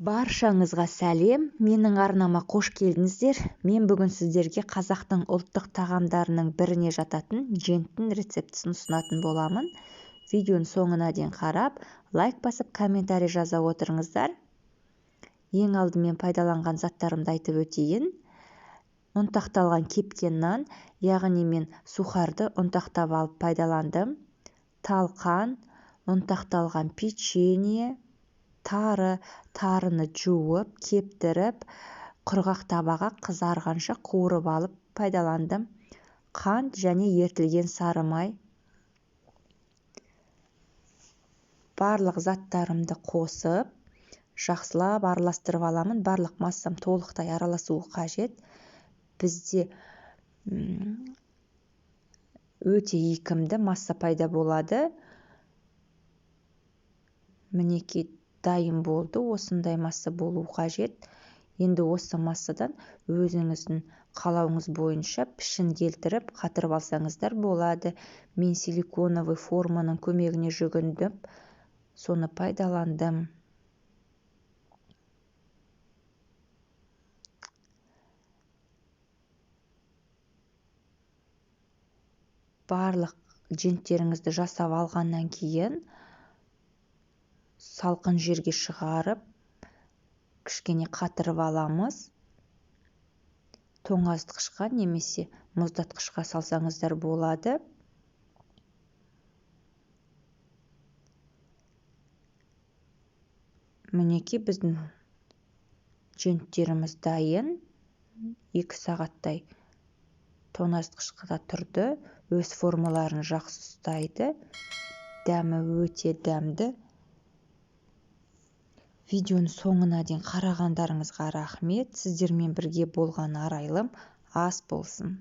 Баршаңызға сәлем, менің арнама қош келдіңіздер. Мен бүгін сіздерге қазақтың ұлттық тағамдарының біріне жататын женттің рецептісін ұсынатын боламын. Видеоның соңына дейін қарап, лайк басып, комментарий жаза отырыңыздар. Ең алдымен пайдаланған заттарымды айтып өтейін. Ұнтақталған кепкен нан, яғни мен сухарды ұнтақтап алып пайдаландым. Талқан, ұнтақталған печенье, тары, тарыны жуып, кептіріп, құрғақ табаға қызарғанша қуырып алып пайдаландым. Қант және ерітілген сары май. Барлық заттарымды қосып, жақсылап араластырып аламын. Барлық массам толықтай араласуы қажет. Бізде өте икемді масса пайда болады. Мінекей дайын болды, осындай масса болу қажет. Енді осы массадан өзіңіздің қалауыңыз бойынша пішін келтіріп, қатырып алсаңыздар болады. Мен силиконовый форманың көмегіне жүгіндім, соны пайдаландым. Барлық женттеріңізді жасап алғаннан кейін салқын жерге шығарып, кішкене қатырып аламыз. Тоңазытқышқа немесе мұздатқышқа салсаңыздар болады. Мінекей біздің женттеріміз дайын. 2 сағаттай тоңазытқышта тұрды. Өз формаларын жақсы ұстайды. Дәмі өте дәмді. Видеоның соңына дейін қарағандарыңызға рахмет. Сіздермен бірге болған Арайлым, ас болсын.